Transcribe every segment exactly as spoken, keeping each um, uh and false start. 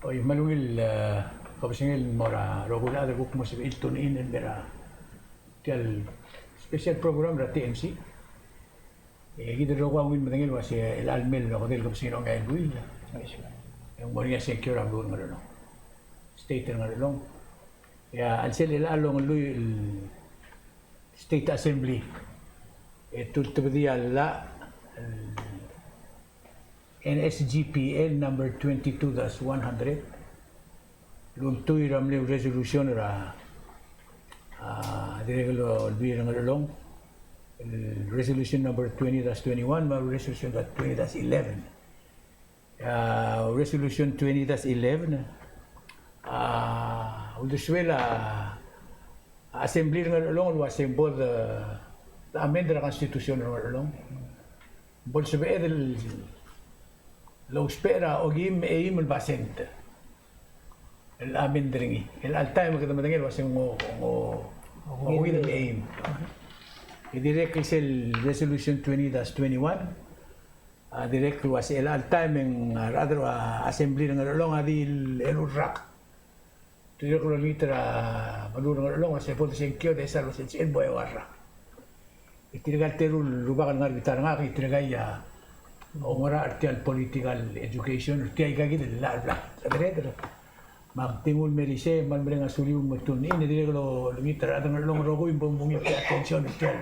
Oi, me a ungil, e, kebesengei el mo er a rokui el chad el kuk mo sebechir el tune in el mei er tia el special program er a T N C. E kid el rokui a ungil medengei el uase chelecha el mei el okedei el kebesengei er a ongeai el buil e ng mo er ngii a sengkio er a beluu er a Ngerchelong, state er a Ngerchelong. E a chelsel chelecha el ongelluich el State Assembly e te ultebedii a llach el N S G P L number twenty-two dash one hundred el ultuil er a mle resolution er a, a, dirrek el Olbiil er a Ngerchelong, el resolution number twenty dash twenty-one me a resolution twenty dash eleven. A, resolution twenty dash eleven a uldesuel a assembly er a Ngerchelong el uase ng bo de, de amend er a constitution er a Ngerchelong. Bo lsebeched el ousbech er a okeim me a eim el basent el amend er ngii. Chelecha el taem e kede medengei el uase ng, ng, ng okeim me a eim. E dirrek el sel resolution twenty dash twenty-one a dirrek el uase chelecha el taem e ng, a, rechad er a assembly er a Ngerchelong a di el, el rak. Dirrek el olengit er a beluu er a Ngerchelong el uase bo de sengkio e de sal uase ng sebechel bo eua el rak. E tirka el teru el rubak el ngar er a bita er ngak e tirka a oungerachel er tia el political education er tia ikakid el llach el bla, a dirrek el, me ak di nguu el mei er isei, me kmal mereng a suliu el mo tune in, e dirrek el olengit er a rechad er a Ngerchelong el rokui me bo mungil tia el attention er tia el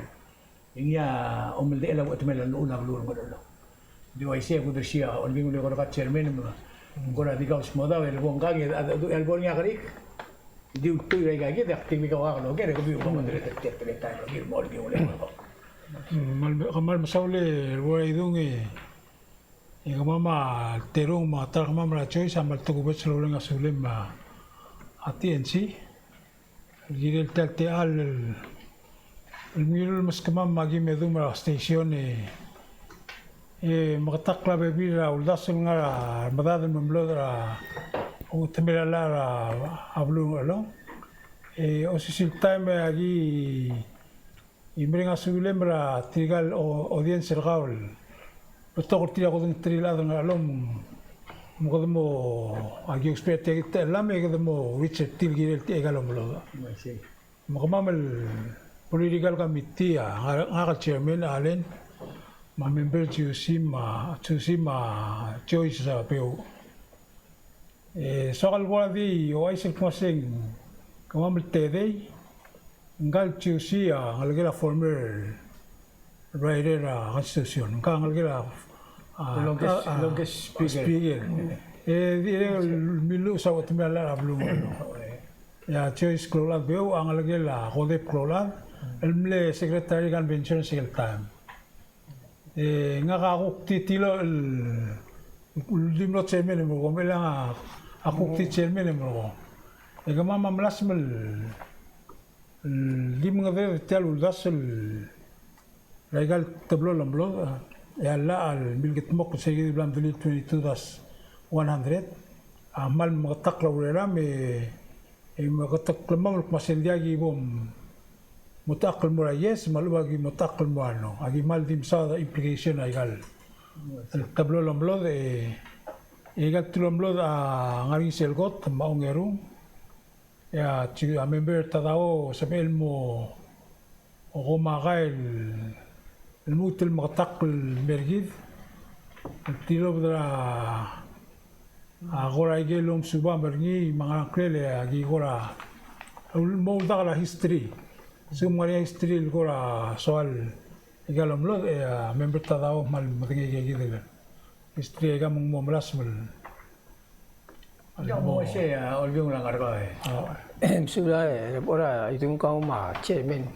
E ngii a omeldechel a uchetemel a llechul a beluu er a Ngerchelong. Ng di uaisei e kudersii a Olbiil er a Ngerchelong, chairman, me ng kora di kau smodau el bo ngkang e a, a, a lebo er ngii a kerik. Ng di ultuil er aika kid e ak di mle kau a kak loker e ke di bo moderator er tia el teletael er kid el mo Olbiil er a Ngerchelong. Mm, kmal, kmal mesaul e Uaidung e, e kemam a terung me a ta er kemam er a Joyce a kmal tokubets el oureng a sulem a T N C. El kirel tia el techall el, el mengiil el meskemam me aki me dum er a station e, e meketakl a bebil er a uldasu el ngar er a medad el memlodech er a uchetemel a llach er a beluu er a Ngerchelong. E osisiu el taem e aki mereng a sulem er tirka el o-, audience er kau el betok er tir a kodengterir el chad er a Ngerchelong me kede mo, aki ousbech er tia el techellam e kede mo reach er tir el kirel tia el omelodech. Me kemam el political committee a, ngak, ngak el chairman, Allen, me a member Josie me a, Josie me a Joyce Beouch. E soak el kora di ouchais el kmo se ng kemam el tedei, ngka el Josie a ngelekel a former writer er a Constitution, ngka a ngelekel a, a, longest, a, longest speaker. Speaker. E dirrek el milluches a uchetemel a llach er a beluu. E a Joyce Kloulechad Beouch a ngelekel a Kodep Kloulechad el mle secretary convention er sel taem. E ngak a kuk di tilobed el, di mlo chairman el mo er kong, me chelechang a kuk di chairman el mo er kong. E kemam a melasem el, el di mengedeb er tia el uldasu er aika el teblo el omelodech, e a llach el milkedmokl er sei kid el bla mdulii el twenty-two dash one hundred a kmal meketakl a ureram e e meketeklemam el kmo sel diak ki bo moterekokl el mo er a yes, me a lechub a ki moterekokl el mo er a no. Aki kmal di mesaod a implication er aika el teblo el omelodech, e, e aika el teblo el omelodech a ngar er ngii sel kot me a ongerung. E a, a member Tadao a sebechel el mo okomakai el lmuut el meketakl el mei er kid el tilobed er a, a kora ikel omesubam er ngii me a ngerang, klel e aki kora mo uldak er a history. Se ng ngar er ngii a history el kora soal aika el omelodech, e a member Tadao a kmal medengei aika kid el history, e aika me ng mo melasem el Ia, mo uaisei, a, Olbiil er a Ngerchelong. A, mesulang, e, Rebechor, a, Idung, kau me a chairman.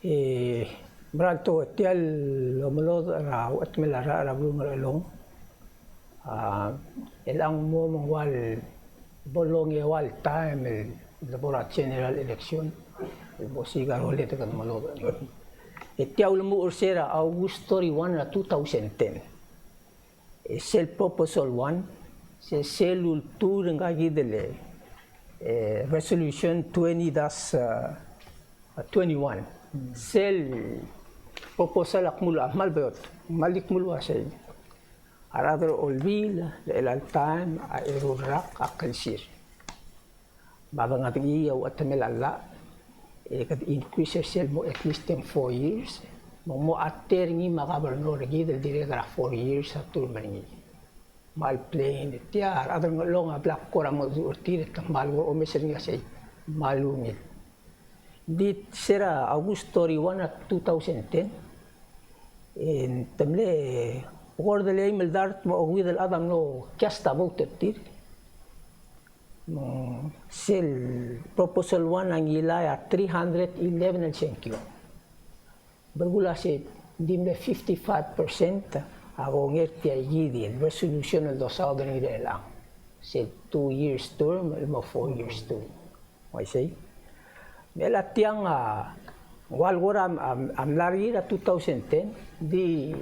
E, mera el tekoi, tia el omelodech er a uchetemel a llach er a beluu er a Ngerchelong. A, chelechang mo me ng ua el bo longeua el taem el, el bo er a general election el bo osiik a rolel e kede melodech. E tia a ulemuchel er se er a August thirty-one er a two thousand ten. E sel proposal one, se sel ultuil er ngka kid el, e, resolution twenty dash twenty-one. Sel Proposal a kmu el, a kmal beot, kmal di kmu el uasei, a rechad er a Olbiil er chelecha el taem a eru el rak a klsir. Me a dengadechii a uchetemel a llach e kede increase er sel mo at least ng four years, me ng mo ate er ngii me a governor er kid el dirrek er a four years a term er ngii. Me a le plan e tia a rechad er a Ngerchelong a bla kora mengedecheduch er tir e te kmal omes er ngii a sei, kmal ungil. Ng di se er a August thirty-one a two thousand ten, e te mle kora di el eim el dart me a okeuid el chad a mlo cast a vote er tir. Me ng sel proposal one a ngilai a three hundred eleven el sengkio. Belkul a se ng di mle fifty-five percent a kongei er tia kid el resolution el dosaod er ngii er chelechang. Se two years term el mo four years term. Uaisei. Me chelecha tiang a, ng ua el kora a, a, a mla er ngii er a two thousand ten, ng di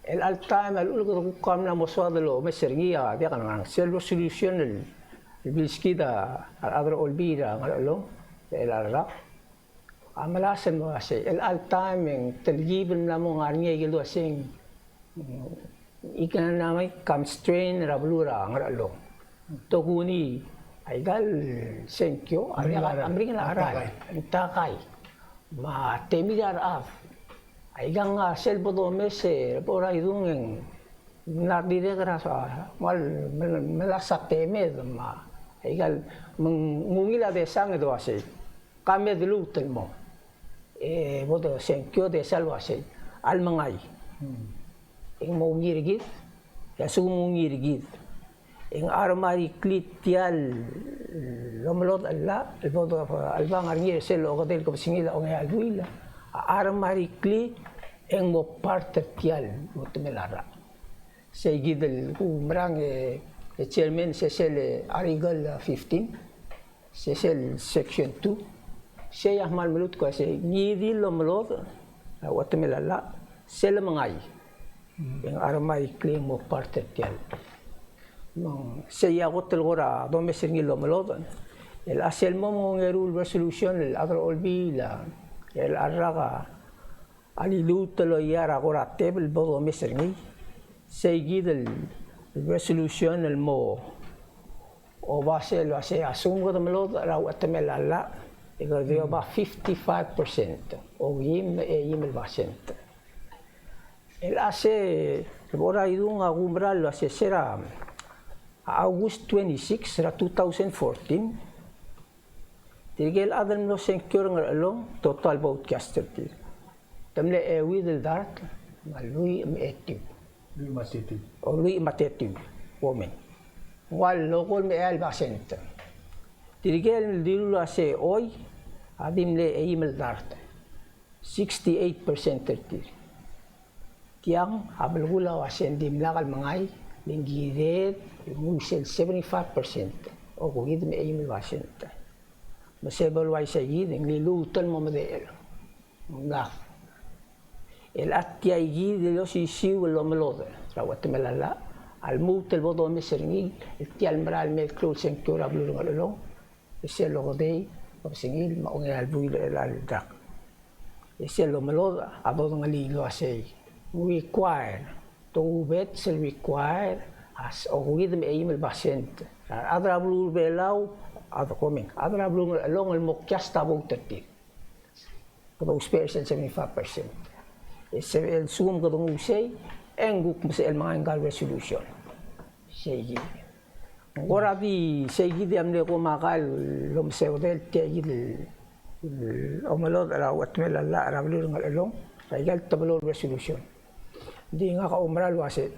chelecha el taem a lechub e kede kuk mla mo soad el omes er ngii a diak el ngerang. Sel resolution el, el bilskid a rechad er a Olbiil er a Ngerchelong er chelecha el rak a melasem el uasei, chelecha el taem e ng telkib el mla mo ngar er ngii a ikel uasei ng, mm, economic constraint er a beluu er a Ngerchelong. Tokuni aika el sengkio a meringel a cheral, ng takai. Me a temir a rechad, aikang a sel bo domes e bo er a idung e ng mla dirrek er a, me, me, melasem a temed me aika el, me ng ungil a desang e de uasei, ka me de luut el mo. E bo de sengkio e de sal uasei, a le mengai. E ng mo ungil er kid, e a lsekum ng ungil er kid, e ng automatically tia el omelodech el llach el bo de chelebangel er ngii er sel okedei el kebesengil a ongeai el buil a automatically e ng mo part er tia el uchetemel a rak. Sei kid el kumerang e, e chairman, se sel Article fifteen. Se sel section two. Sei a kmal meluut el kmo sei, ngii di el omelodech a uchetemel a llach, sel lemengai, e ng automatically ng mo part er tia el. Me ng sei a kot el kora domes er ngii el omelodech. El a sel mo ongeru el resolution el chad er a Olbiil er chelecha el rak a liluut el loia er a kora tebel el bo domes er ngii. Sei kid el resolution el mo oba sel uasei a lsekum kede melodech er a uchetemel a llach e kede oba fifty-five percent, okeim me a eim el basent. El a se, el bo er a idung a kumerang el uasei se er a August twenty-six er a two thousand fourteen, tirke el chad el mlo sengkio er a Ngerchelong, total vote cast er tir, te mle euid el dart me a lluich me a etiu. Lluich me a tetiu. O lluich me a tetiu, komen. Ng ua el okolem me a eai el basent. Tirke el dilu el uasei choi a di mle eim el dart, sixty-eight percent er tir. Tiang a belkul a uasei ng dimlak el mengai, le ng kired el nguu sel seventy-five percent, okeuid me a eim el basent. Me se bo el uaisei kid e ng liluut el mo medechel. Ng mlak. El a tia kid el osisiu el omelodech er a uchetemel a llach a lmuut el bo domes er ngii el tia el mera el mei el klou el sengkio er a beluu er a Ngerchelong, e sel okedei el kebesengil me a ongeai el buil er chelecha el rak. E sel omelodech a dodengelii el uasei ng require, tokubets el require a s-, okeuid me a eim el basent er a rechad er a beluu er a Belau, a de komen, a rechad er a beluu er a Ngerchelong el mo cast a vote er tir. Kede ousbech er sel seventy-five percent. E se el lsekum kede nguu sei, e ng kuk mesechel mengai ngka el resolution. Sei kid. Ng kora di sei kid a mle komakai el omeseodel tia kid el omelodech er a uchetemel a llach er a beluu er a Ngerchelong er aika el teblo el resolution. Ng di ngak a oumera el uasei,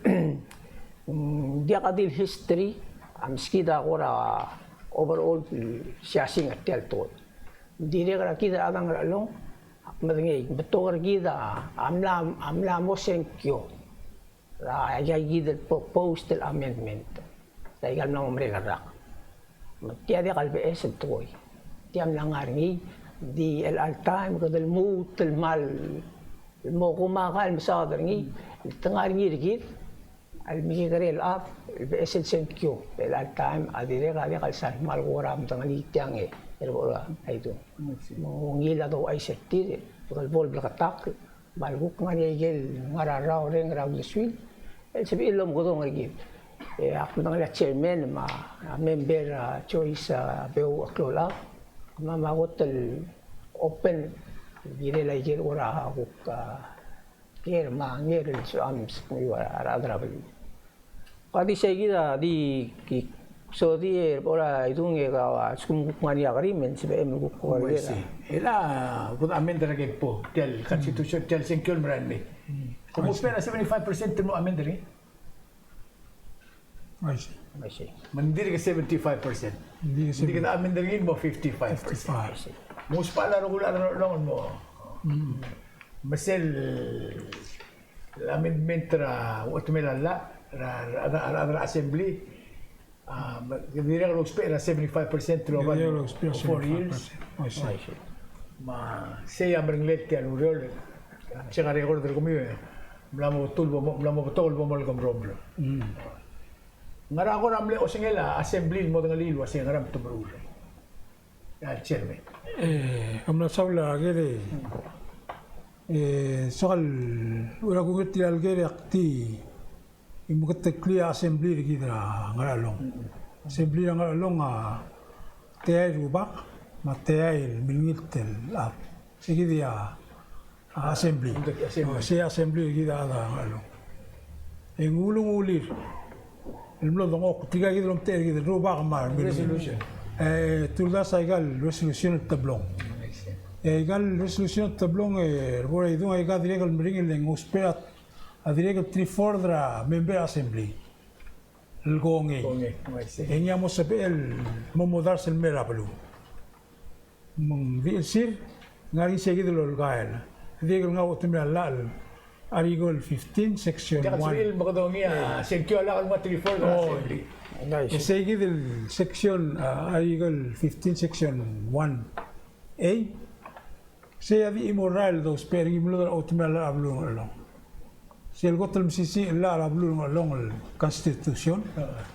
ng diak a di el history a meskid a kora overall siasing er tia el tekoi. Ng dirrek er kid a rechad er a Ngerchelong a kmedengei, betok er kid a mla, a mla mo sengkio er aika kid el proposed el amendment er aika el mla mo merek el rak. Me tia diak el beches el tekoi. Tia mla ngar er ngii, di chelecha el taem kede lmuut el kmal mo komakai el mesaod er ngii, el te ngar er ngii er kid el mekekerei el chad el beches el sengkio. Chelecha el taem a dirrek a diak el sal kmal kora medengelii tiang e, er a bo er a idung. Me ng ungil a douchais er tir, e kede bo el bleketakl Me a lekuk ngar er ngii a ikel ngar er a rrau er a uldesuir el sebechir el omekedong er kid. E ak medengelii a chairman me a member er a Joyce, a, Beu Klolab. Me a kot el open el kirel a ikel kora kuk, a, ker me a nger el soam sekmiu a rechad er a beluu. Ka di sei kid a di ki sodi er a idung e ka a lsekum kuk ngar er ngii a agreement, sebechem el kuk ngar er ngii. Ela kuk amend er a kempo, tia el constitution, tia el sengkio el merael mei. Kom ousbech er a seventy-five percent el mo amend er ngii. Me ng dirk seventy-five percent. Ng dirk amend er ngii el mo fifty-five percent. Mo ousbech a rokui el chad er a Ngarchelong el mo. Me sel amendment er a uchetemel a llach er a, er a, er a, er a assembly. A, me, dirrek el ousbech er a seventy-five percent el oba el four years. Me sei a meringel tia el ureor, check a record er kemiu e mla mo betok el bo mo, mla mo betok el bo molekoi er a Ngarchelong. Ngera kora mle osengel a assembly el mo dengelii el uasei ngera me te meruul? E, a chairman. E, ak mla saul a ker e, e, soak el, ua kuk tir a ker e ak di, e, meketeklii a assembly er kid er a Ngarchelong. Assembly er a Ngarchelong a teai el rubak, me a teai el milengilt el chad. Sei kid a a assembly. Sei a assembly er kid a Ngarchelong. E ng ulengulir el mlo dengchokl, tirka kid el omtechei er kid el rubak me a resolution. E te uldasu a ikal resolution el teblong. E ikal resolution el teblong e er a bo er a idung a ika dirrek el meringel e ng ousbech a dirrek el three-fourth er a member er a assembly el kongei. E ngii a mo sebechel el mo modars el mei er a beluu. Me ng di el sir, ng ngar er ngii sei kid el olkael. Dirrek el ngar er a uchetemel a llach el Article fifteen, Section one. Diak el sebechir el mekedongii a sengkio a lak el nguu a three-fourth er a assembly. E sei kid el section, a, Article fifteen, Section one A. Sei a di chimo el rael el dousbech er ngii el mlo er a uchetemel a llach er a beluu er a Ngarchelong. Sel kot el mesisiich el llach er a beluu er a Ngarchelong el constitution.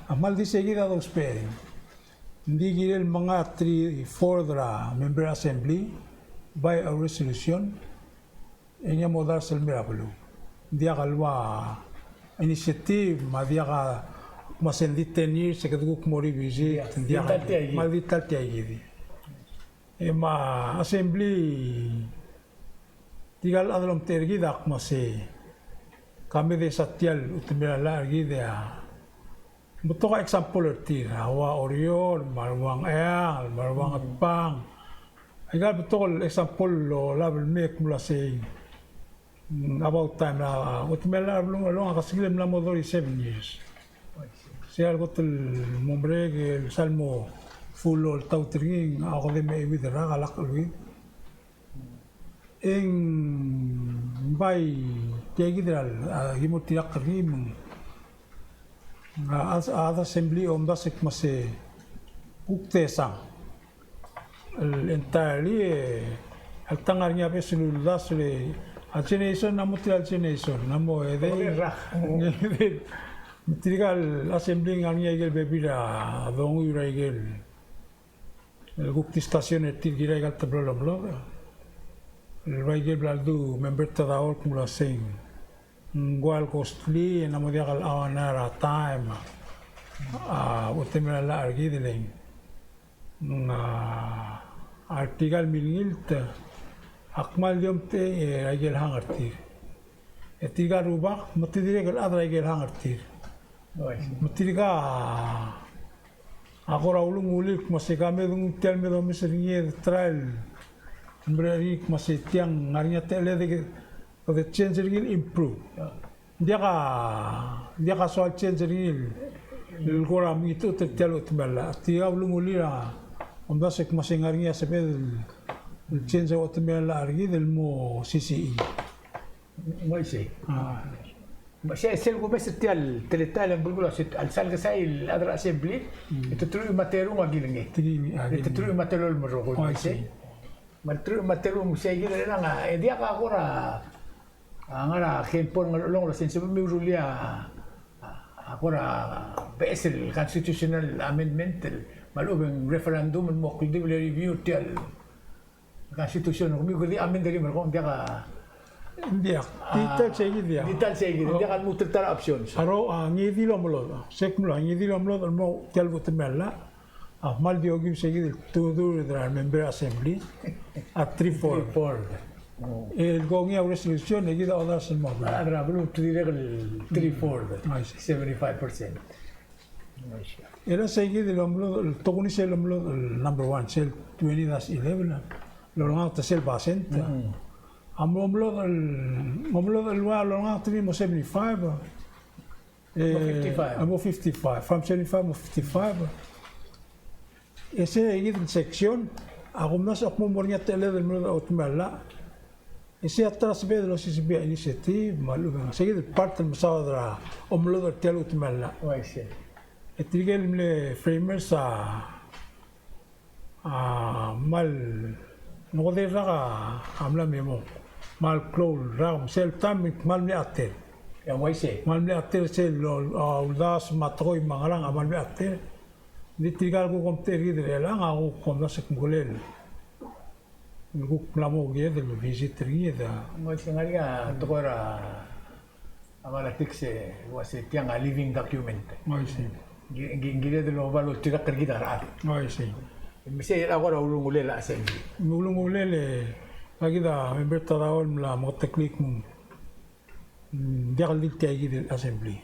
A kmal di sei kid a dousbech er ngii. Ng di kirel menga three-fourth er a member assembly by a resolution, e ngii a modars el mei er a beluu. Ng diak el ua initiative, me a diak a, me se ng di ten years e kede kuk mo revisit, ng diak a, me a di ta el tia kid. E me a assembly, tirka el chad el omtechei er kid a kmo se, ka me de sa tia el uchetemel a llach er kid e a betok a example er tir, a ua Oreor, me a ua Ngcheangel, me a ua Ngatpang. Aika el betok el example el olab el mei el kmo ua sei, mm, about time er a, a, uchetemel a llach er a beluu er a Ngarchelong a kesekiil e mla mo thirty-seven years. Sei a kot el mo merek e sal mo full el taut er ngii, a okede me a euid el rak a lak el euid. E ng bai tia kid er a, a, ki mo tirakl er ngii me ng, a, a, a assembly a omdasu el kmo se kuk tesang el entirely, e, a ltang a ngar er ngii a beches el uldasu el, a generation, a mo tir a generation, a mo edei. Me tirka el assembly a ngar er ngii a ikel bebil a donguiu er a ikel el kuk discussion er tir el kirel aika el teblo el omlodech. El bai ikel bla ledu member Tadaol el kmo ua sei ng ua el costly, e ng mo diak el hour er a time a uchetemel a llach er kid el ng, a, a tirka el milengilt a kmal di omtechei, e, a ikel hang er tir. E tirka el rubak me te dirrek el chad er a ikel hang er tir. Me tirka a kora ulengulir el kmo se ka me denguu tia el me domes er ngii e de try el merek er ngii el kmo se tiang ngar er ngii a techelled e kede change er ngii el improve. Ng diak a, ng diak a soal change er ngii el kora mengitechut er tia el uchetemel a llach. Tirka a ulengulir a omdasu el kmo se ngar er ngii a sebeched el change a uchetemel a llach er kid el mo sisichii. Ng uaisei. A. Me se, sel kumes er tia el teletael e ng belkul a se, a lsal kesai el chad er a assembly, e te truich me a terung a kilengei. E te truich me a telolem el rokui. Uaisei. Me te truich me a terung me sei kid er chelechang, e diak a kora, a, ngar er a kempo er a Ngarchelong el uasei ng sebechemiu el rullii a, a, a kora beches el constitutional amendment el, me a lechub e ng referendum el mo kldibel e review tia el constitution, kemiu kede amend er ngii me kung diak a, Ng diak, di ta el sei kid, diak. Di ta el sei kid, ng diak a lmuut el ta er a options. A ro, a, ngii di el omelodech, se kmo a ngii di el omelodech el mo tia el chutem el llach, a kmal di okiu sei kid el two third er a member er a assembly, a three fourth. Three fourth. El kongei a resolution, e kid a odars el mo. A, a, a, beluu te dirrek el three fourth, I see, seventy-five percent. Era sei kid el omelodech, el tokuni sel omelodech el number one, sel twenty dash eleven, el olengasech er sel basent. Mm. A mo omelodech el, mo omelodech el ua el olengasech er ngii el mo seventy-five. Mo fifty-five. A mo fifty-five, from seventy-five mo fifty-five. E sei kid el section a kumdasu e kmo mo er ngii a techelled el melodech a chutem el llach. E sei a ta er a sebeched el osiseb a initiative me a lechub e ng sei kid el part el mesaod er a omelodech er tia el chutem el llach. Oh, I see. E tirke el mle framers a, a kmal, ng okedei el rak a mla me mong. Kmal klou el rak me sel taem e kmal mle cheter. Yeah, oh, I see. Kmal mle cheter sel, a, uldasu me a tekoi me a ngerang a kmal mle cheter. Ng di tirka el kuk omtechei er kid er chelechang a kuk omdasu e kmekelel. Ng kuk mla mo kired el visit er ngii e de. Ng uaisei, ngar er ngii a tekoi er a, a politics e uase tiang a living document. Ng uaisei. Ng ki-, ng ki-, ng kired el oba loltirakl er kid a rechad. Ng uaisei. Me sei a kora ulungullel a assembly. Ulungullel e, a kid a member Tadao el mla meketeklii el kmo ng diak el di tia kid el assembly.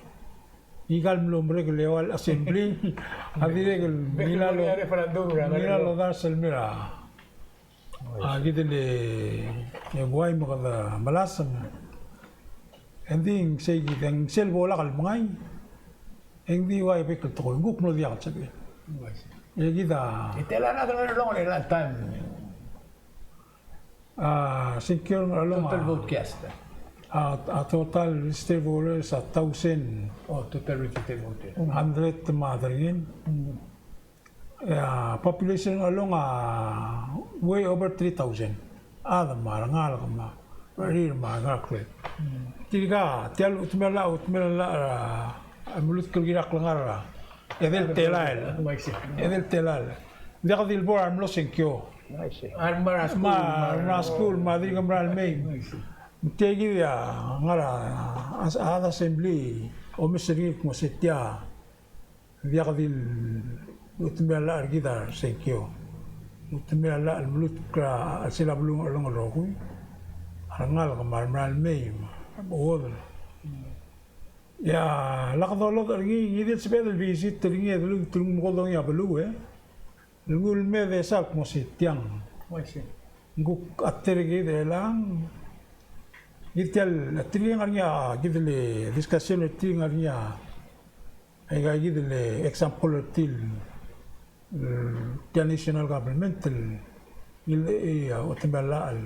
Ngika el mlo merek el eua el assembly a dirrek el ngilai el, ngilai el odars el mei er a, a kid el, e buai me kede melasem. E ng di ng sei kid, e ng sel bo lak el mengai, e ng di ua bek el tekoi, ng kuk mlo diak el sebechel. E kid a. E tela a rechad er a Ngerchelong er chelecha el taem? A, sengkio er a Ngerchelong a, total vote cast. A, a total registered voters a thousand. Oh, total registered voters. Hundred me a derengel. Mm. E a population er a Ngerchelong a way over three thousand. Chad me a rengalek me a rechrir me a rengalek. Mm. Tirka, tia el chutem el llach, chutem el llach er a, a meluut el kirel a klengar er a edei el telael. Edei el telael. Ng diak di le bo er a remlo sengkio. Me a remera skuul, me a dirk mera el mei. Me tia kid a ngar er a, a, a assembly, omes er ngii el kmo se tia, ng diak di le chutem el llach er kid a resengkio. Chutem el llach el meluut er a chelsel a beluu er a Ngerchelong el rokui. A rengalek me a remera el mei, me a chuodel. E a lak dolodech er ngii, ngii di el sebeched el visit er ngii e de lmuut el mekedongii a beluu, e. Lenguu el mei e de sal kmo se tiang. Ng kuk cheter er kid er chelechang. Kid tia el, tirke ngar er ngii a, kid el discussion er tir ngar er ngii a, aika kid el example er tir el, tia el national government el, el, e, a, chutem el llach el,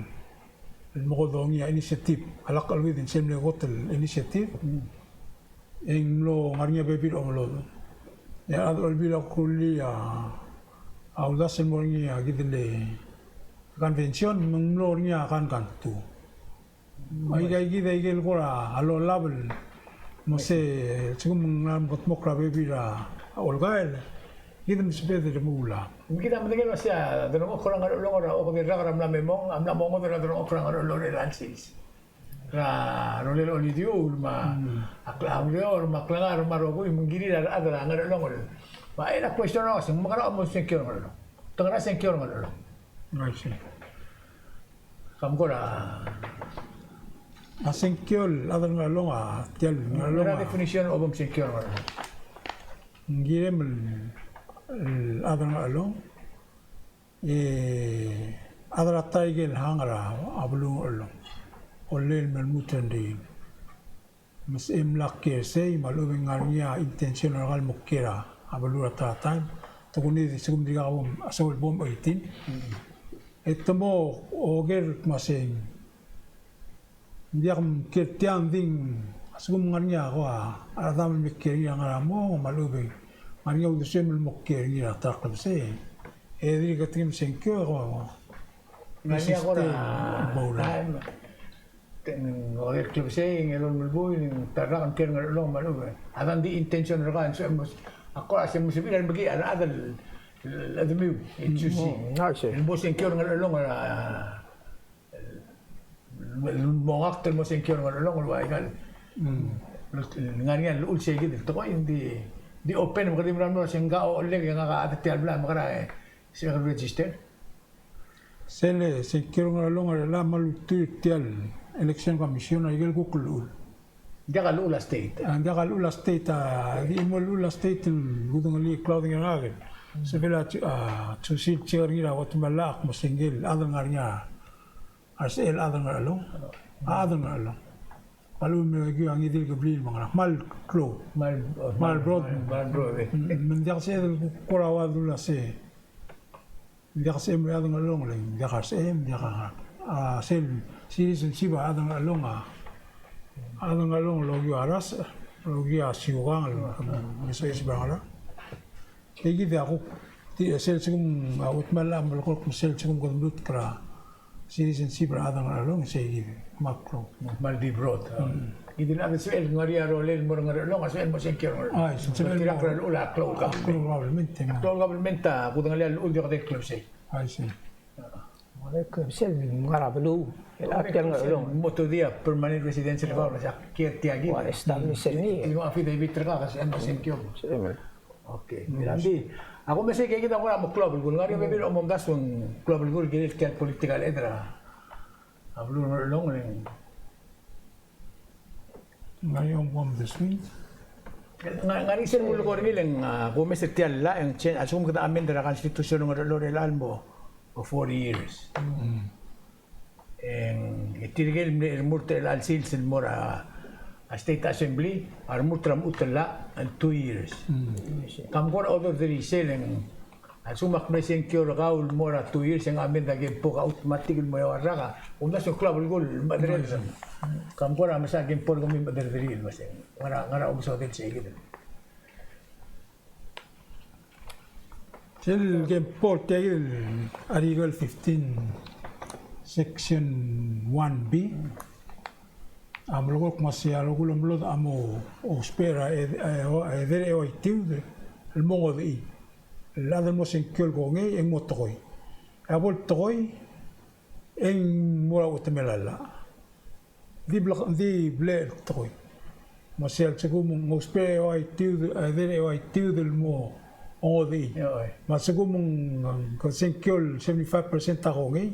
el mekedongii a initiative, a lak cheleuid e ng sel mle kot el initiative. Mm. E ng mlo ngar er ngii a bebil el omelodech. E a rechad er a Olbiil a kuk rullii a, a uldasu el mo er ngii a kid el convention, me ng mlo er ngii a kankantu. Me aika kid a ikel kora lolab el mo se, lsekum ng mla mekedmokl er a bebil er a olkael, kid a mesebeched el remuul a. Me kid a medengei el uasei a delengchokl er a Ngerchelong er a okedei el rak er a mla me mong, a mla mo ngodech er a delengchokl er a Ngerchelong er a sils. Er a rolel a olidiuul me a, mm, a kle-, a ureor me a klengar me a rokui, me ng kirir a rechad er a Ngerchelong el. Me a, e a question a uasei, ng mekera a mo sengkio er a Ngerchelong? Te ngar er a sengkio er a Ngerchelong? I see. Kam kora. A sengkio el chad er a Ngerchelong a, tia el Ngerchelong a. Definition of sengkio er a Ngerchelong. Ng kirem el, el chad er a Ngerchelong. E, a chad er a ta ikel hang er a beluu er a Ngerchelong. Olel me lmuut er ngii. Me se mla kiei er sei, me a lechub e ng ngar er ngii a intention er kau el mo kiei er a beluu er a ta el taem. Te kuk di, se kum dirkak bo, a soal bo eighteen. E te mo oker el kmo se ng Ng diak mkiei er tiang, ng di a lsekum ng ngar er ngii a ko a rechad el me kiei er ngii a ngar er a mong, me a lechub e ng ngar er ngii a uldesuem el mo kiei er ngii er a ta er a klebesei, e dirk tingem sengkio e ko. Ng ngar er ngii a ko er a, bo er a taem, ng oker er a klebesei, ng elolem el buil, ng ta el rak el kiei er a Ngerchelong me a lechub e a dang di intention er kau, ng sebechem, a ko a sebechem el sebechir a remekiis a rechad el, el chedemiu, e choosy. Mm, I see. El mo sengkio er a Ngerchelong er a el mo ngakt el mo sengkio er a Ngerchelong el ua ikal. Mm. Ngar er ngii a llechul sei kid el tekoi, ng di, di open me kede di mera el mo se ng ka ochellek e ngak a chad er tia el blai me kora e se register. Sel sengkio er a Ngerchelong er chelechang me a ultuil er tia el election commission a ikel kuk llechul. Ng diak a llechul a state. A, ng diak a llechul a state, a, di mo llechul a state el kudengelii el klaodengei er ngak. Sebechel a chu-, a, chusil check er ngii er a Guatemala a kmo sengkio el chad el ngar er ngii a, a rsechel el chad er a Ngerchelong. A chad er a Ngerchelong. Kmal ungil me a ngii di el kebliil me a ngerang. Kmal klou. Kmal, kmal broad. Kmal broad, e. Mm, me ng diak sel kora ua dula se. Ng diak sebechem el chad er a Ngerchelong, le ng diak a rsechem, ng diak a, a, sel citizenship a chad er a Ngerchelong a, chad er a Ngerchelong el okiu a rasech, el okiu a siukang, el, el, el, sei kid a kuk, di, sel lsekum, a, Guatemala a melekoi el kmo sel lsekum kede mluut er a citizenship er a chad er a Ngerchelong, sei kid, me a klou. Kmal di broad, a. Mm. Kid el chad a sebechel el ngar er ngii a rolel el mo er a Ngerchelong, a sebechel el mo sengkio er a Ngerchelong. Ai, se sebechel el mo. Tirka el llechul a klou el government. Klou el government, e. Klou el government a kudengelii a llechul di kede klou sei. Ai, sei. Sel ngar er a beluu el chad er a Ngerchelong. Mo tudia permanent residence er kau, se kiei er tia kid. Ua establish er ngii. Di mo affidavit er kau, se mo sengkio. Sei, me. Okay. Mira, di, a kumes e kid a kora mo klou a belkul, ngar er ngii a bebil el omdasu el klou a belkul el kirel tia el political, etcetera. A beluu er a Ngerchelong, e le ng Ngar er ngii a omdasu. Ng ngar er ngii sel mulekoi er ngii el, a, kumes er tia el llach e ng change, a lsekum kede amend er a constitution er a Ngerchelong er chelechang el mo, mo four years. Mm. E ng, e tirke el mle remurt er chelecha el sils el mo er a, a State Assembly, a remurt er a mechut el llach el two years. Mm. Kam kora order er sel e ng A lsekum ak mle sengkio er kau el mo er a two years e ng amend a kempo, ke automatic el mo eua el rak a. Omdasu el klou a belkul el mechedereder. Kam kora mesa kempo el kemiu el mechedereder el uasei. Ngera, ngera omesodel sei kid. Sel kempo el tia kid el Article fifteen, Section one B. A melekoi el kmo sei a rokui el omelodech a mo ousbech er a ed-, e-, edei el eua itiud el mo ngodechii. El chad el mo sengkio el kongei e ng mo tekoi. E a bo el tekoi e ng mo er a uchetemel a llach. Di ble-, di blech el tekoi. Me sei a lsekum ng ousbech er a eua itiud, edei el eua itiud el mo ngodechii. Me a lsekum ng, ng sengkio el seventy-five percent a kongei,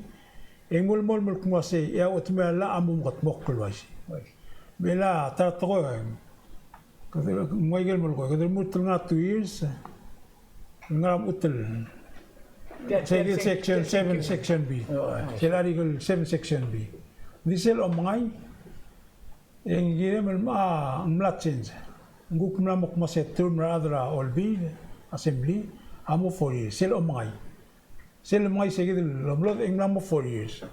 e ng melemolem el kmo sei, e a uchetemel a llach a mo mekedmokl el uaisei. Me a ta er a tekoi, kede, ng ua ikel melekoi, kede lmuut el ngar er a two years, ngar er a mechut el. Sei kid section seven, section B. Sel Article seven, section B. Di sel omengai, e ng kirem el mla, ng mla change. Ng kuk mla mo kmo sei a term er a rechad er a Olbiil, Assembly, a mo four years. Sel omengai. Sel omengai sei kid el omelodech e ng mla mo four years.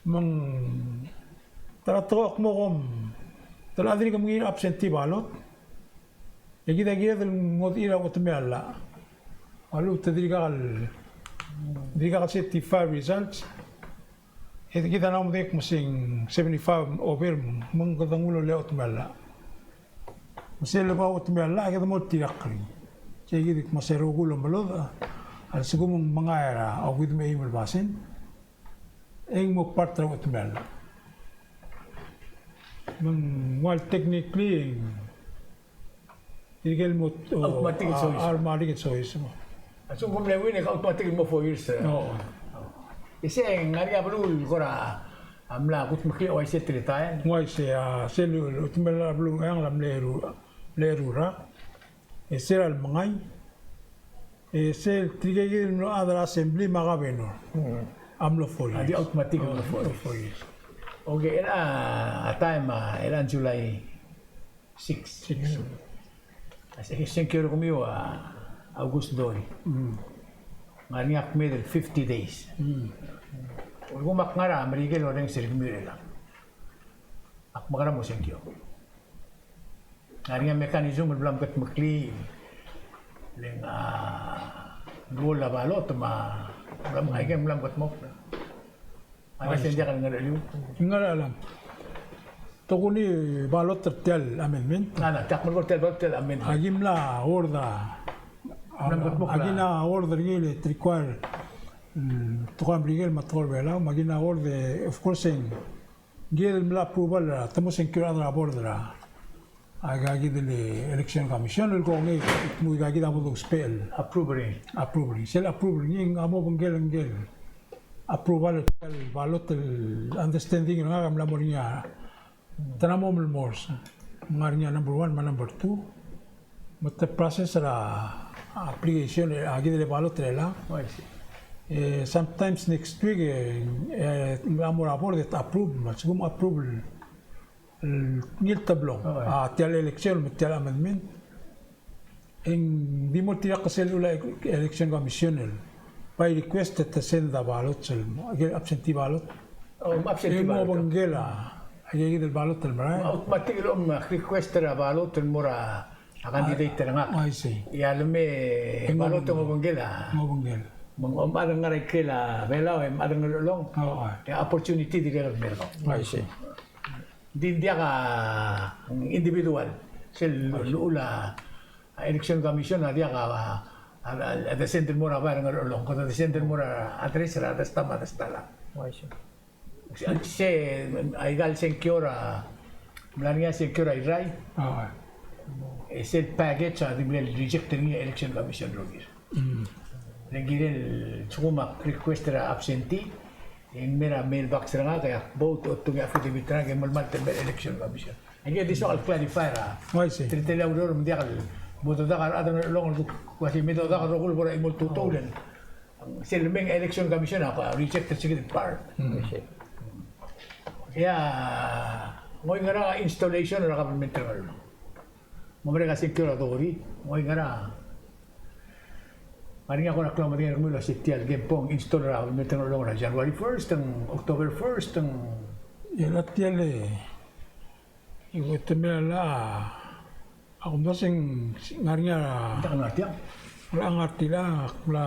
Me ng ta er a tekoi a kmo kom, te locha dirk mengiil er a absentee ballot, e kid a kired el ngodechii er a uchetemel a llach. A lechub te dirkak el, dirkak el certify results. E kid a mla mo dmu el kmo sei ng seventy-five over me ng kede nguu el ochetemel a llach. Me sel lebo a uchetemel a llach e kede mo oltirakl er ngii. Sei kid el kmo sei a rokui el omelodech a lsekum ng mengai er a okeuid me a eim el basent e ng mo part er a uchetemel a llach. Me ng ua el technically tirke el mo, o, automatic choice. Automatic choice, mo. A lsekum kom mle win e ke automatic el mo four years, e. Oo. E sei ng ngar er ngii a beluu el kora a mla kudmeklii a uaisei e te retire. Uaisei, a sel uchetemel a beluu er a Ngcheangel a mle eru, mle eru el rak. E sel lemengai, e sel tirke el mlo chad er a assembly me a governor. Mm. A mlo four years. A di automatic el mlo four years. Okay, er a taem a, er a July six. Six. A se-, sengkio er kemiu a August doi. Mm. Ngar er ngii a kmeed el fifty days. Mm. Ulekum ak ngar er a Merikel e orrenges er kemiu er chelechang. Ak mekerang e mo sengkio. Ngar er ngii a mechanism el bla mkedmeklii, le ng, a, roll a ballot me a, bla maikel bla mkedmokl. A, se ng diak el ngar er a cheliu. Ngar er a cheliu. Tokuni ballot er tia el amendment. A, ng diak melekoi er tia el ballot er tia el amendment. Aki mla word a, aki mla word er ngii el te require, mm, tekoi er a Merikel me a tekoi er a Belau, me aki mla word, of course, e ng Ngii el mla approval er a, te mo sengkio er a rechad er a board er a, a, aika kid el election commission el kongei, mo aika kid a bo dousbech el approve er ngii. Approve er ngii. Sel approve er ngii, a mo obengkel, ngii el approval er tia el ballot el understanding er ngak a mla mo er ngii a, te mla mo mle mors. Ng ngar er ngii a number one me a number two. Me te process er a application, e, aika kid el ballot er chelechang. Oh, I see. E, sometimes next week, e, e, ng mla mo er a board e te approve, me a lsekum approve el, el ngii el teblong. Oh, yeah. A, tia el election, me tia el amendment. E ng di mo er tirka sel llechul a election commission el by request e te send a ballot el, aike el absentee ballot. Oh, absentee ballot. E ng mo obengkel a, aika kid el ballot el merael. Automatic el om request er a ballot el mo er a a candidate er ngak. I see. E a leme ballot e ng obengkel a. Ng obengkel. Me ng, om chad el ngar er a ikrel a Belau, e mad er a Ngerchelong. Oh, I. E a opportunity dirrek el mer kau. I see. Di ng diak a individual. Sel llechul a election commission a diak a, a, a, a descend el mo er a bai er a Ngerchelong. Kede descend el mo er a address er a Desta me a Desta Lang. I see. Se, aika el sengkio er a, mla er ngii a sengkio er a Irrai. Ah. E sel package a di mle reject er ngii a election commission el rokir. Mm. Le ng kirel lsekum ak request er a absentee, e ng mei er a mailbox er ngak e ak vote, otungii a affidavit er ngak e melemalt el mei er a election commission. Aike di soak el clarify er a. Oh, I see. Tirke el ureor me ng diak el, mo dodak a rechad er a Ngerchelong el kuk, kuk uasei me dodak el rokui el bo er a chimo el tutau el. Sel mei a election commission a ko reject er se kid el part. Mm. I see. E a, ng oingerang a installation er a government er a Ngerchelong. Mo merek a sengkio er a Dori, ng oingerang. Ngar er ngii a kora klou a medengei er kemiu el uasei tia el kempong install er a government er a Ngerchelong er a January first, e ng October first, e ng. E a tia el E te mla, a kumdasu e ng ngar er ngii a. Ng ngar er tiang. Ng ngar er tiang, ak mla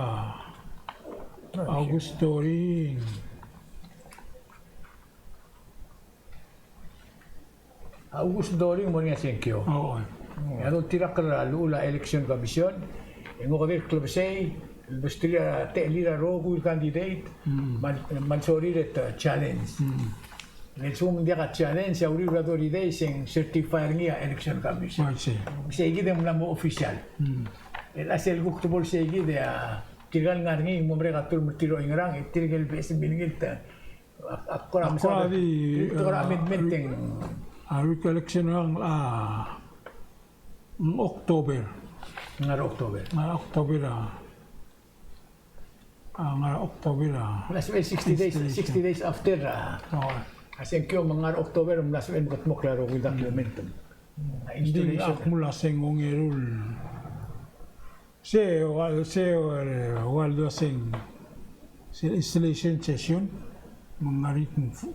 August thirty. August thirty ng mo er ngii a sengkio. Oo. E a doltirakl er a llechul a election commission, e ng okedei el klebesei el besterir a techellir a rokui el candidate, mm, me a, me a lsorir e te challenge. Mm. Le lsekum ng diak a challenge, a uriul er a thirty days e ng certify er ngii a election commission. I see. Sei kid e ng mla mo official. Mm. E a sel kuk tebol sei kid e a tirka el ngar er ngii e ng mo merek a term er tir el oingerang, e tirke el beches el milengit. Ak, ak kora, ak kora mesaod di, di kora, a, amendment e ng, a, recollection er ngak a, ng October. Ngar er a October. Ngar er a October a. A, ngar er a October a. Last, eh, sixty days, installation. Sixty days after, a. Oo. A sengkio me ng ngar er a October, me ng last, eh, mekedmokl a rokui el document. Mm. A installation. Ng di ak mla se ng ongeru el. Se ua, se ua, ua el dua se ng, se installation session, me ng ngar er ngii a ng fu-,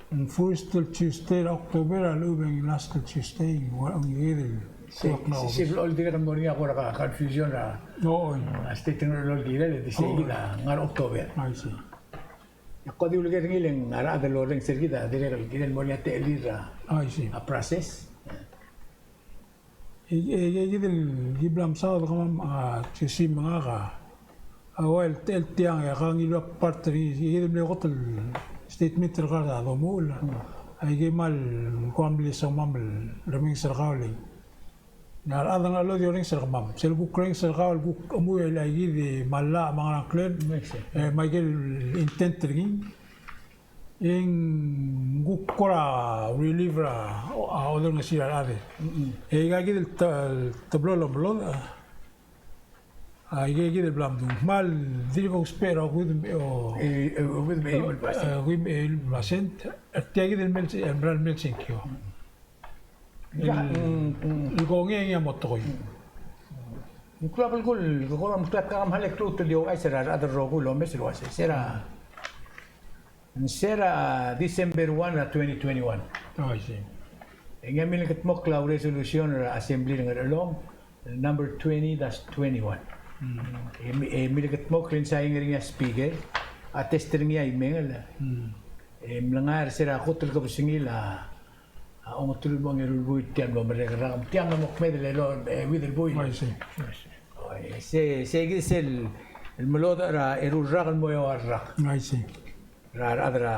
ng first el Tuesday er a October, a lechub e ng last el Tuesday, ua, ng ngii el. Se, se, se el dirrek el mo er ngii a kora confusion er a. Oo. A state er a Ngerchelong el kirel, e di se kid a ngar er a October. I see. E ak di uleker er ngii le ng a rechad el orrenges er kid a dirrek el kirel el mo er ngii a techellir a. I see. A process. E, e, e, kid el, kid el bla msaod er kemam, a, Jesse me ngak a, a, ua el, el tiang, e ak ngiluu a part er ngii, e kid el mle kot el statement er kau a domuchel. Mm. Aike kmal, kmal mle somam el remenges er kau le. Ng a rechad er a Ngerchelong a di orrenges er kemam. Sel kuk orrenges er kau el kuk chemuiu el aike kid e mla, me a ngerang klel. Mm, I see. E, me aike el intent er ngii. E ng kuk kora relief er a, a, olengesir a rechad. Mm-mm. E aika kid el te-, teblo el omelodech, a, aika kid el bla mdung. Kmal dirk ousbech er a okeuid me a eim, o, e, e, okeuid me a eim el percent. E, okeuid me a eim el percent. E tia kid el mei el se-, el mera el mei el sengkio. Mm. El, mm, mm, el kongei e ng ngii a mo tekoi. Mm. Ng klou a belkul, ko-, ko-, ko-, kemam a mle klou el di ouchais er a rechad el rokui el omes el uasei. Se er a Ng se er a December one er a twenty twenty-one. Oh, I see. E ngii a milekedmokl a resolution er a Assembly er a Ngerchelong, number twenty dash twenty-one. Mm. E mi-, e milekedmokl e ng sign er ngii a Speaker, a attest er ngii a Imengel. Mm. E mlengai er se er a kot el kebesengil a, a ongeteruich me a ongeru el buil tia el mlo merek er a, tia el mlo kmeed el elo, e, euid el buil. I see. I see. O, e, se, se kid sel, el melodech er a eru el rak el mo eua el rak. I see. Er a rechad er a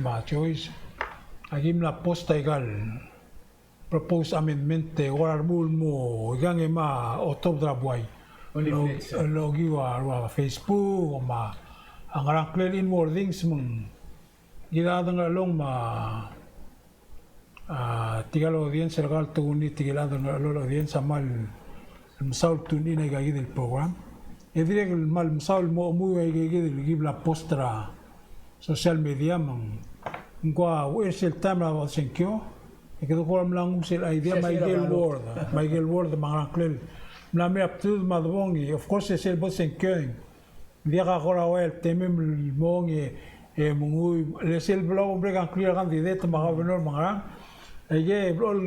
me a Joyce, aki mla post a ikal proposed amendment e kora remuul el mo ikang e me a otobed er a buai. Only el, flex, eh, el okiu a rua Facebook me a ngerang klel inwardings me ng kid a chad er a Ngerchelong me a, a, tirkal audience er kau el tune in, tirkal chad er a Ngerchelong el audience a kmal mesaul el tune in aika kid el program. E dirrek el kmal mesaul el mo chemuiu aika kid el ki bla post er a social media me ng, ng kora uchei er sel taem er a bo sengkio. E kede kora mla nguu sel idea me a ikel ward, me a ikel ward me a ngerang klel. Mla mei a bdelud me a debong e, of course, e sel bo sengkio e ng diak a kora uai el temem el mong e, e menguiu, le sel bla bo mrek a ngklir a candidate me a governor me a ngerang. Aike blechoel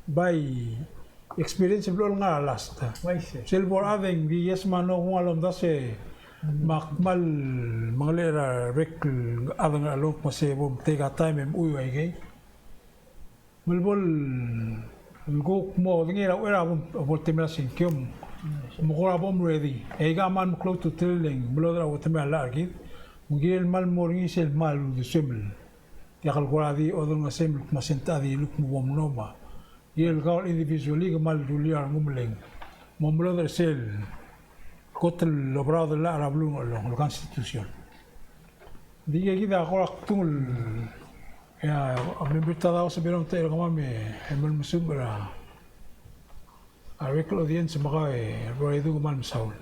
by experience blechoel ngar er a last. Uaisei. Sel bo er a chad e ng di yes me a no, kung a lomdasu e me ak kmal mengelechel er a rek el chad er a Ngerchelong me se bo mtake a taem e mechuiu aikei. Me le bo el kuk mo dengei er a uchei er a bo, bo el temel a sengkio me kora bo mready. E aika a kmal meklou a ultutelel e ng melodech er a uchetemel a llach er kid. Me ng kirel kmal mo er ngii sel kmal uldesuem el diak el kora di odengesem el kmo se ng techa di luk me bo mlo me a Ikel kau el individually ke kmal rullii a rengum el mo melodech er sel kot el oberaod el llach er a beluu er a Ngerchelong, el Constitution. Ng di kid a kora kdung el, e a member er a House of Representatives er kemam e, e mle mesumech er a, a rek el audience me kau e, Rua Idung, kmal mesaul.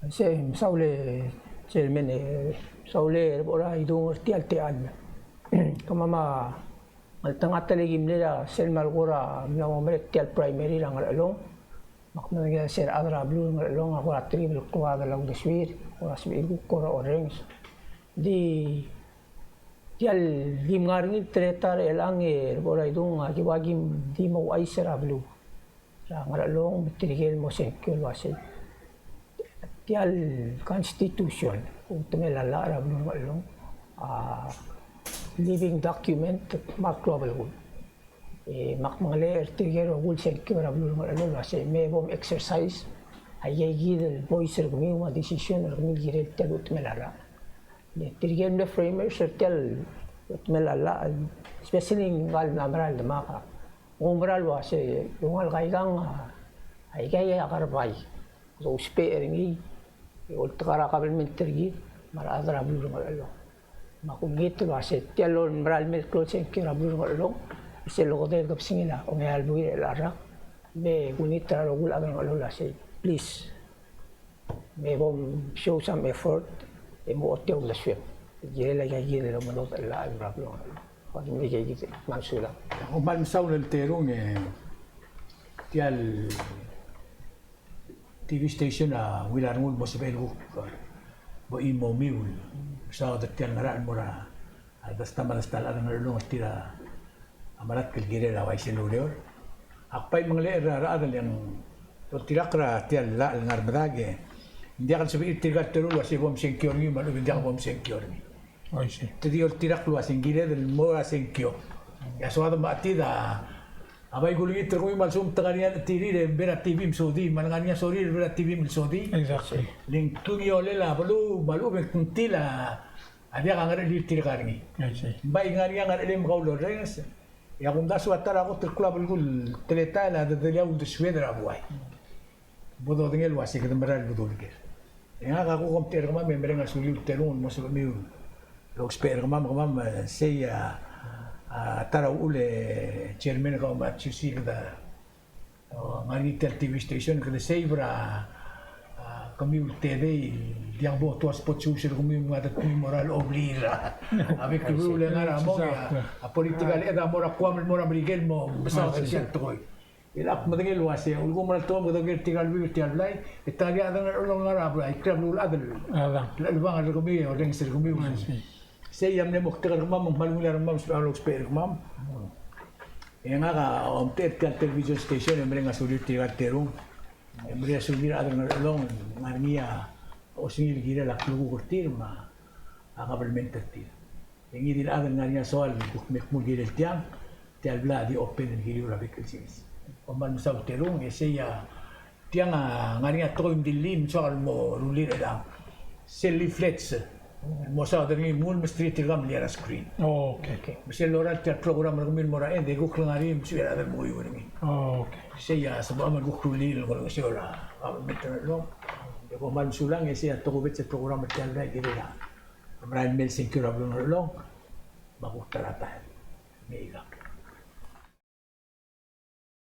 Sei, mesaul e, Chairman e, mesaul e, Rua Idung er tia el techall. Kemam a ngeltengat el ki mle er sel mal kora mla mo merek tia el primary er a Ngerchelong. Me ak medengei el se er a rechad er a beluu er a Ngerchelong a kora tribal klou el uldesuir, kora sebechir el kuk kora orrenges. Di tia el di mngar er ngii el teletael er chelechang e er a bo er a idung a ki ua kim di mo ouchais er a beluu er a Ngerchelong me tirke el mo sengkio el uasei tia el constitution, uchetemel a llach er a beluu er a Ngerchelong, a living document me a klou a belkul. E me ak mengelechel er tirke el rokui el sengkio er a beluu er a Ngerchelong el uasei me bo mexercise aika kid el voice er kemiu me a decision er kemiu el kirel tia el uchetemel a llach. Le tirke el mle framers er tia el uchetemel a llach, especially ngika el mla mera el demak a, ng oumera el uasei, e ungil aikang a, aika a kerebai, dousbech er ngii, e oltak er a kabelment er kid me a rechad er a beluu er a Ngerchelong. Me ak olengit el uasei tia el mera el mei el klou el sengkio er a beluu er a Ngerchelong, e sel okedei el kebesengil a ongeai el buil er chelecha el rak, me kulengit er a rokui el chad er a Ngerchelong el uasei, please, me bo show some effort e mo ochotii a uldesuem el kirel aika kid el omelodech el llach el mera el beluu er a Ngerchelong. Ua di mle aika kid, me a sulang. Kom kmal mesaul el terung e tia el TV station a ungil a rengul el mo sebechel el kuk bo chimo omiu el mesaod er tia el ngerachel el mo er a, a, desta me a desta el chad er a Ngerchelong el tir a melatk el kirel a uaisei el ureor. Ak bai mengelechel er a rechad el ng oltirakl er tia el llach el ngar medad e ng diak el sebechir tirka el terung el uasei bo msengkio er ngii me a lechub e ng diak bo msengkio er ngii. Te di oltirakl el uasei ng kired el mo er a sengkio. E a soad me a chetid a bai kulengit er kemiu me a lsekum te ngar er ngii a chetirir e ng mei er a TV me sodii, me a le ngar er ngii a sorir e ng mei er a TV me sodii. Exactly. Le ng klungiolel a beluu me a lechub e ng tir a diak a ngerechelir tirka er ngii. I see. Ng bai ngar er ngii a ngerechelem me kau el orrenges. E a kumdasu a ta er a kot el klou a belkul el teletael a dedelii a uldesued er a buai. Bo dodengei el uasei kede mera el bedul ker. E ngak a kuk omtechei er kemam e mereng a sulemiu el terung el mo sebechemiu el ousbech er kemam, kemam, e, sei a, a, ta er a uchul e chairman, kau me a Jusi, kede, o, ngar er ngii tia el TV station, kede save er a, a, kemiu el tedei, diak bo tua spot shoes er kemiu me ng ngar er kemiu el mo er a lechobliil er a, a bek el beluu el ngar er a mong, a, a political, e a mo er a Guam el mo er a Merikel el mo mesaod er tia el tekoi. E ak medengei el uasei, ulekum er a ltekom kede oker tirka el bebil er tia el blai, e te ngar er ngii a chad er a Ngerchelong el ngar er a blai, tirka el beluulechad el chelebangel er kemiu, orrenges er kemiu. Sei a mle moktek er kemam, me ng kmal ungil a rengmam, me ng sebechemam el ousbech er kemam. E ngak a omtechei er tia el television station e mereng a sulir tirka el terung. E mereng a sulir a rechad er a Ngerchelong, ngar er ngii a osengir el kirel a klukuk er tir me a kabelment er tir. E ngii di el chad el ngar er ngii a soal el kuk me kmu el kirel tiang, tia el blai a di open el kiriu er a bek el sils. Kom kmal mesaul el terung, e sei a tiang a ngar er ngii a tekoi el mdilii me ng soak el mo rullii er chelechang. Sel leaflets el mo saod er ngii, me ng mesterir tirka el meliar er a screen. Oh, okay. Okay. Me sel lorael tia el program er kemiu el mo er a end, e kuk ngar er ngii me ng sebechir a rechad el menguiu er ngii. Oh, okay. Sei a sebechemam el kuk rullii el olengeseu er a kabelment er a Ngerchelong. E kom kmal mesulang, e sei a tokubets el program er tia el blai el kirel a merael el mei el sengkio er a beluu er a Ngerchelong, me a kuk ta er a taem. Me ikang.